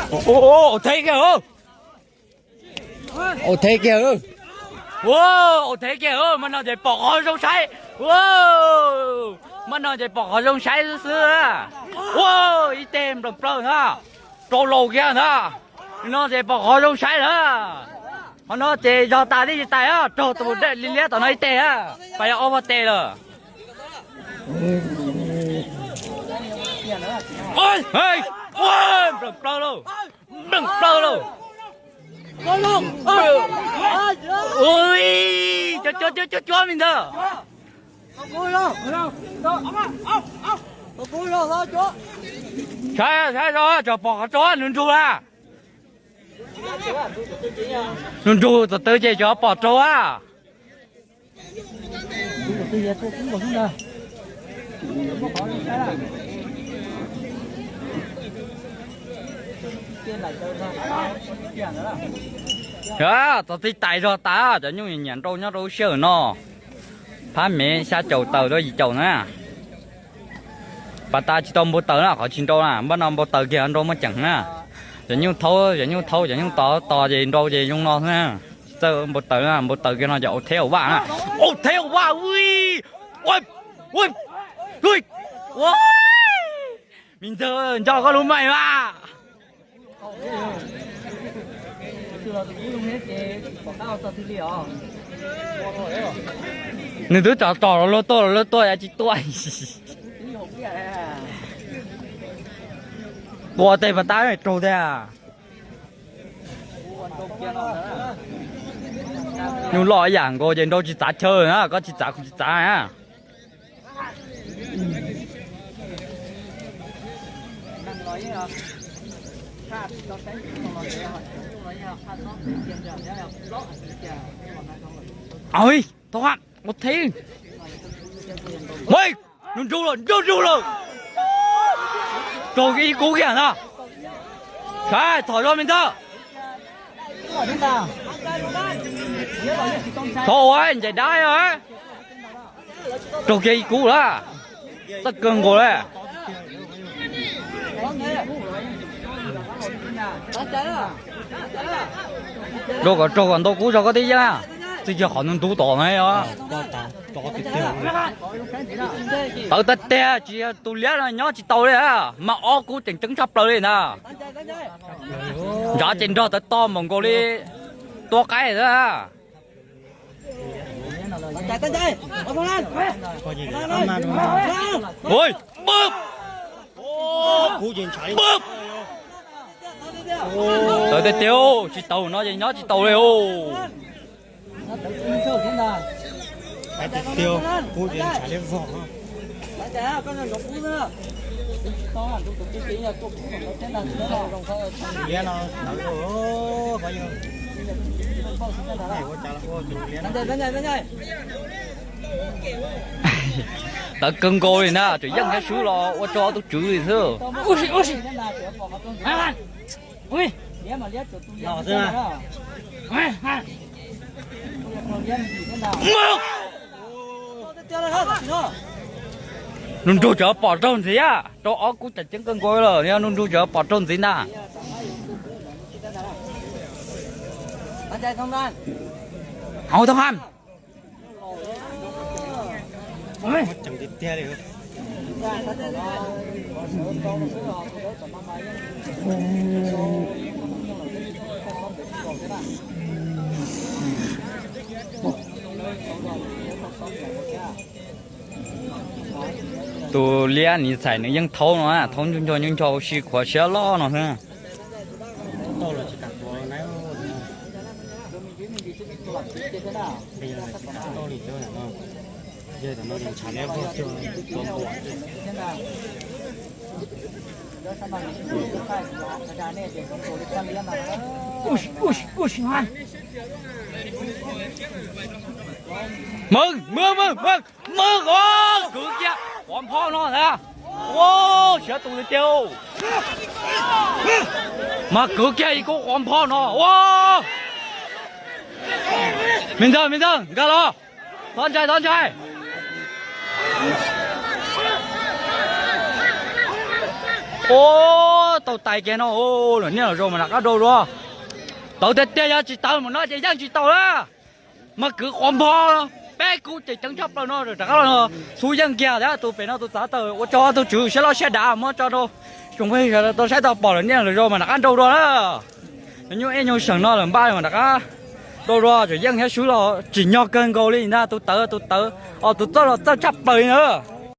Ua, ua, ua, ua, thev kiag, ua, thev kiag, ua, mas no ces pom qhov zoo saib, ua, mas no ces pom qhov zoo saib xwb xwb. Ua, ib teg nplaws plaws ntag, rau laus kiag ntag, no ces pom qhov zoo saib lawm. Qhov no ces zog tas tib tsis tais, raug tus dej li liab tom no ib teg, pas yog ob pab teg lawm. Ua, nplaws plaws lauj, nplaws plaws lauj. Ui, cuab cuab cuab cuab me ntag. Saib, saib, tso pom qhov rau, nws nrug lawm. Nws nrug thaum twg ces tso pom rau a. Txog tib tais zog tas, cov nyuj nyiam nrau nyob rau lub sij hawm no. Phab mev xya caum tawm rau yim caum na. Pas tas tsis tau npau taws na, qhov tsis nrau na, npaj no npau taws kiag nrau muaj ceem na. Cov nyuj thaub, cov nyuj thaub, cov nyuj tod tos ces nrau ces zoo no xwb na. Tsis txawj npau taws na, npau taws kiag no ces au theb au vaj na. Au theb au vaj, ui, ui, ui, ui, me ntxawg nco koj lub meej mas. Nws twb tsom tsom los luag tuaj los luag tuaj, tsis tuaj. Tua tej pas tab raug tiag. Nyuj loj ib yam nkaus ces nrau tsis txav chaw na, koj tsis txav kuv tsis txav na. Ui, tau ha, ua theb. Nws nrug lawm, nrug lawm. Raug ib kub kiag ntag. Saib, thom zog me ntag. Thov ua ncaim dab. Raug kiag ib kub lawm. Txawj kawg nkaus li. Rau kom raug kom ntau kub zog koj tib yeeb. Txij kiag qhov ntub ntub tom na. Tawv tag tiag, tsis yog tus liab no nyob tsis tau li, mas ob kub tseem ceeb tshaj plaws li ntag. Ntsav ces nrog tawv to npaum nkaus li tuab qaib xwb. Tawv tiag tiag, tsis tau no ces nyob tsis tau li os. Tawv kawg nkaus li na, tseem yeej thiab sub los ua rau ob tug tswv li xwb. Nug nrug tseem pom raug ntxiv, rau ob kub tseem ceeb kawg nkaus lawm, yog nug nrug tseem pom raug ntxiv ntag. Hauv Thoob Hab. Tus liab niv txhais nws yeej thaub no, thaub nco nco nco nco ua si khuav siab loj no xwb. Mog, mog, mog, mog, kwv kiag quav nphob no na. Ua, siav tus tiag tiag. Mas kwv kiag ib kub quav nphob no. Ua, me ntxawg, me ntxawg, nkag los. Thov ntshai, thov ntshai. Ua, Tau tais kiag no, lawm niaj lawm zaus mas rov qab nrau dua. Tawv tiag tiag, yog tsis tawv mas no ces yeej tsis tau lawm. Mas kwv qhov npog, peb kuv ces ceev tshaj plaws no rov qab los xub yeej kiag thiab. Tus pem no tus txav taws ua tsaug tus tswv siab loj siab dav muab tso rau tsoom phooj ywg sawv daws tau saib tau pom lawm niaj lawm zaus mas rov qab nrau dua na. Nyuj ej nyuj seem no lawm npaj mas rov qab nrau dua, tseem yeej thiab swb los tsim nyog kawg nkaus li ntag. Tus tawv tus tawv os, tus txawj los txawj tshaj plaws li na.